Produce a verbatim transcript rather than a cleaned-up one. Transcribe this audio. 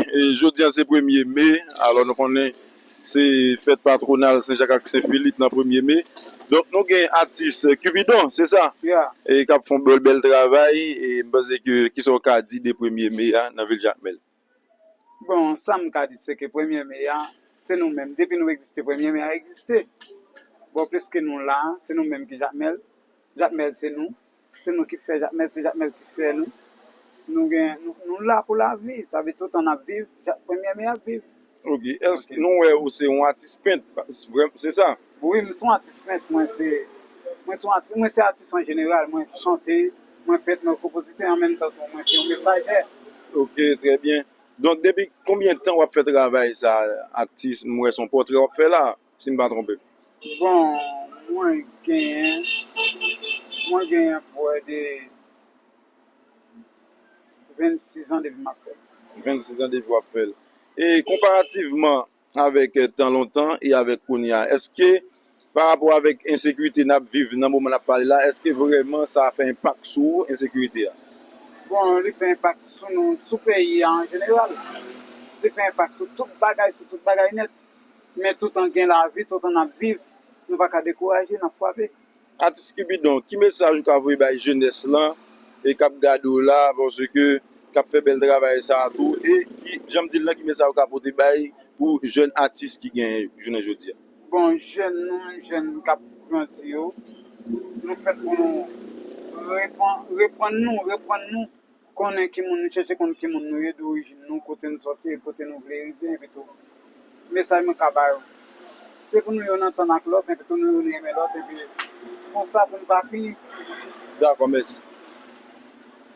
E jodi a se premye me, alò nou konnen se fèt patwonal Sen Jak ak Sen Filip nan premye me. Donk nou gen atis Cupidon, se sa? Yeah. E k ap fè yon bèl, bèl travay, e m panse ke, kisa w ka di de premye me a nan vil Jakmèl? Bon, sa m ka di se ke premye me a, se nou menm. Depi nou egziste, premye me a egziste. Bon, pliske nou la, se nou menm ki Jakmèl. Jakmèl se nou. Se nou ki fè Jakmèl, se Jakmèl ki fè nou. Nou gen, nou, nou la pou lavi, sa vle toutan n ap viv, Jak-, premye me ap viv. Ok, èske nou wè ou se yon atis pent, vrè-, se sa? Wi, m se yon atis pent, mwen se, mwen se yon ati-, mwen se atis an jeneral, mwen chante, mwen pent, mwen konpozitè, an menm tan tou, mwen se yon mesajè. Ok, trè byen. Donk, depi konbyen tan w ap fè travay sa, atis, m wè se yon pòtrè w ap fè la, si m pa twonpe m? Bon, mwen genyen, mwen genyen pwè de vennsis an depi m ap fè l. Vennsis an depi w ap fè l. E konparativman avèk, eh, tan lontan e avèk kounye a, èske pa rapò avèk ensekirite n ap viv nan moman n ap pale la, èske vrèman sa fè enpak sou ou, ensekirite a? Bon, li fè enpak sou nou, sou peyi a an jeneral. Li fè enpak sou tout bagay, sou tout bagay nèt. Men toutan gen lavi, toutan n ap viv, nou pa ka dekouraje, n ap frape. Atis Cupidon, ki mesaj ou ka voye bay jenès lan e k ap gade w la, paske k ap fè bèl travay sa a tou, e ki, jan m di l lan, ki mesaj ou ka pote bay pou jèn atis ki genyen jounen jodi a? Bon, jèn nou, jèn k ap grandi yo, nou fèt pou nou repran-, reprann nou, reprann nou, konnen ki moun nou, chèche konn ki moun nou ye, de orijin nou, kote n sòti e kote nou vle rive, epi tou, mesaj mwen ka ba yo, se pou nou youn antann ak lòt, epi tou nou youn renmen lòt, epi konsa pou n pa fini. Dakò, mèsi.